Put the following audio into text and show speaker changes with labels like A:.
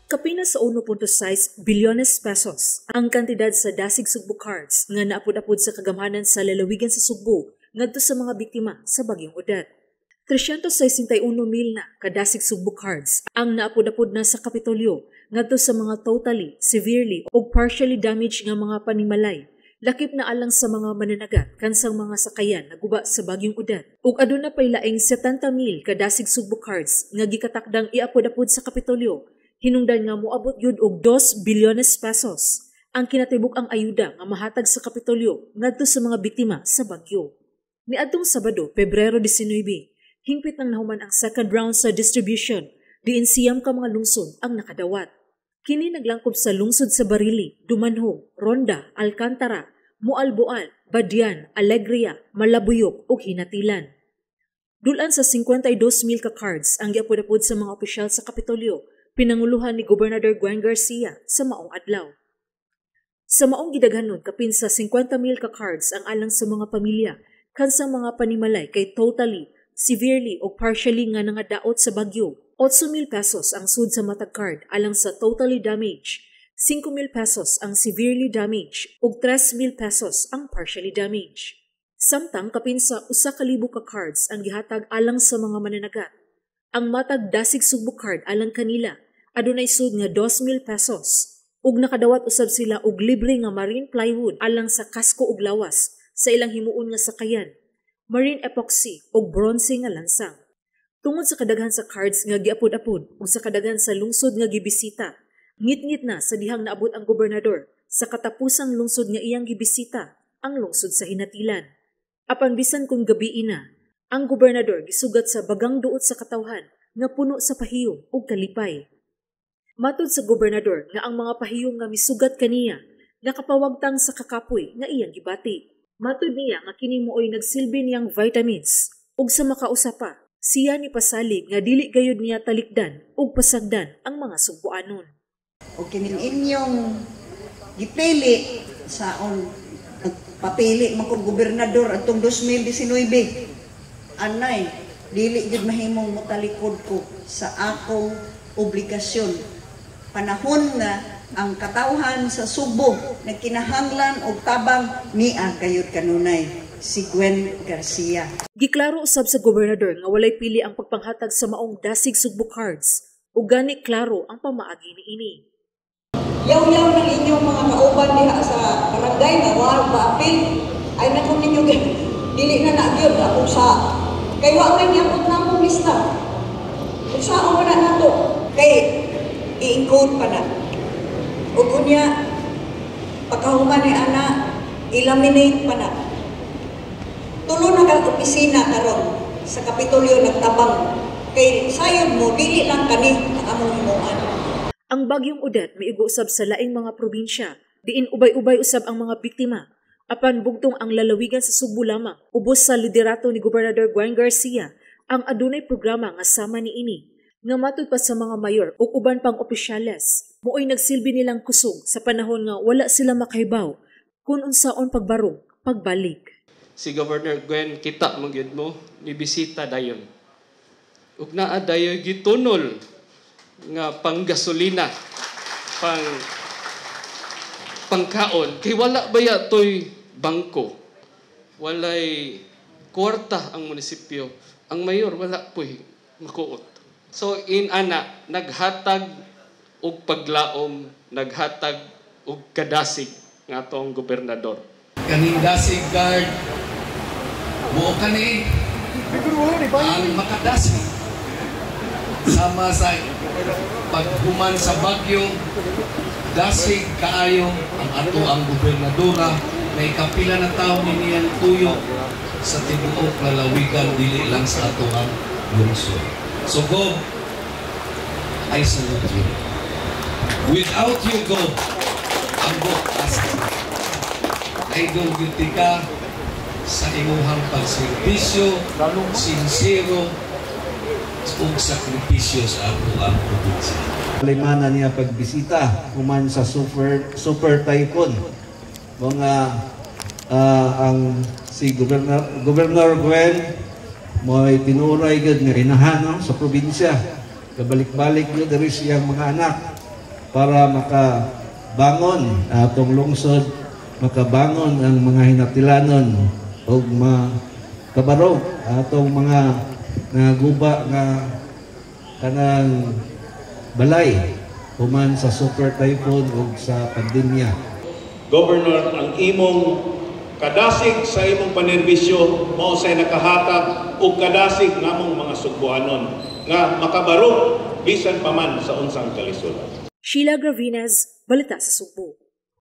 A: Kapina sa 1.6 bilyones pesos ang kantidad sa Dasig Sugbo cards nga naapod-apod sa kagamhanan sa lalawigan sa Sugbo ngadto sa mga biktima sa Bagyong Odette. 361 mil na kadasig Sugbo cards ang naapod-apod na sa Kapitolyo ngadto sa mga totally, severely o partially damaged nga mga panimalay, lakip na alang sa mga mananagat kansang mga sakayan naguba sa Bagyong Odette. Ug aduna pay laing 70 mil kadasig Sugbo cards nga gikatakdang iapod-apod sa Kapitolyo, hinungdan nga moabot gyud og 2 bilyones pesos ang kinatibuk ang ayuda nga mahatag sa Kapitolyo ngadto sa mga biktima sa bagyo. Niadtong Sabado, Pebrero 19, hingpit nang nahuman ang second round sa distribution, diin 9 ka mga lungsod ang nakadawat. Kini naglangkob sa lungsod sa Barili, Dumanjug, Ronda, Alcantara, Moalboal, Badian, Alegria, Malabuyok ug Ginatilan. Dulan sa 52 mil ka cards ang giapod-apod sa mga opisyal sa Kapitolyo, pinanguluhan ni Gobernador Gwen Garcia sa maong adlaw. Sa maong gidaghanon, kapin sa 50 mil ka cards ang alang sa mga pamilya kansang mga panimalay kay totally, severely o partially nga nangadaot sa bagyo. 8 mil pesos ang sud sa matag card alang sa totally damaged, 5 mil pesos ang severely damaged ug 3 mil pesos ang partially damaged. Samtang kapin sa 1,000 ka cards ang gihatag alang sa mga mananagat. Ang matag Dasig Sugbo card alang kanila adunay sud nga 2,000 pesos ug nakadawat usab sila og libre nga marine plywood alang sa kasko ug lawas sa ilang himuon nga sakayan, marine epoxy ug bronze nga lansang. Tungod sa kadaghan sa cards nga giapod-apod ug sa kadaghan sa lungsod nga gibisita, ngitngit na sa dihang naabot ang gobernador sa katapusang lungsod nga iyang gibisita, ang lungsod sa Ginatilan. Apan bisan kung gabi ina, ang gobernador gisugat sa bagang duot sa katawhan nga puno sa pahiyom ug kalipay. Matod sa gobernador nga ang mga pahiyom nga misugat kaniya nakapawagtang sa kakapoy nga iyang gibati. Matod niya nga kini mooy nagsilbi niyang vitamins ug sa makausa pa, siya ni pasalig nga dili gayud niya talikdan ug pasagdan ang mga Sugboanon.
B: O kining inyong gipili sa on nagpapili man kog gobernador atong 2019, anay dili gyud mahimong motalikod ko sa akong obligasyon. Panahon nga ang katawhan sa Sugbo nagkinahanglan og tabang, niya gayud kanunay si Gwen Garcia.
A: Giklaro usab sa gobernador nga walay pili ang pagpanghatag sa maong Dasig Sugbo cards ug gani klaro ang pamaagi niini.
C: Yaw-yaw ng inyong mga kauban diha sa barangay nga wa maapil, ay nako ninyo, dili na na gyud akong sa kay wa man niabot na akong lista. Unsaon man na nato
B: kay i-encode pa na. Ug unya pagkahuman ni ana, i-laminate pa na. Tulo na kang opisina karon sa Kapitolyo nagtabang kay sayod mo dili lang kani ang among himuan.
A: Ang Bagyong Odette miigo usab sa laing mga probinsya, diin ubay-ubay usab ang mga biktima. Apan bugtong ang lalawigan sa Sugbo lamang, ubos sa liderato ni Gobernador Gwen Garcia, ang adunay programa nga sama niini, nga matud pa sa mga mayor ug uban pang opisyales, mooy nagsilbi nilang kusog sa panahon nga wala sila makahibaw kung unsaon pagbarog pagbalik.
D: Si Governor Gwen, kita man gyud mo ni bisita dayon. Ug naa dayoy gitunol nga panggasolina, pangkaon, kay wala baya toy bangko. Walay kwarta ang munisipyo. Ang mayor wala poy makuot. So in ana naghatag og paglaom, naghatag og kadasig nga atong gobernador.
E: Kaning dasig card buo kani ang makadasig sama sa paghuman sa bagyo. Dasig kaayo ang ato ang gobernadora na ikapila na tawo ni niyang tuyo sa tibuok lalawigan, dili lang sa ato ang lungsod. So Gob, I salute you. Without you, Gob, ambot asa. Idol gyud ka sa imuhang pagserbisyo, sinsero, ug sakripisyo sa ato ang probinsya.
F: Lima na niya pagbisita human sa super super typhoon. Mga ang si Governor Gwen mo'y tinuray gyud nga inahan, no, sa probinsya. Kabalik-balik gyud diri siyang mga anak. para makabangon atong lungsod, makabangon ang mga hinatilanon ug makabarog atong mga naguba nga kanang balay human sa super typhoon ug sa pandemya.
G: Governor, ang imong kadasig sa imong panerbisyo mao say nakahatag og kadasig namong mga Sugbuanon nga makabarog bisan pa man sa unsang kalisod.
A: Sheila Gravines, Balita sa Sugbo.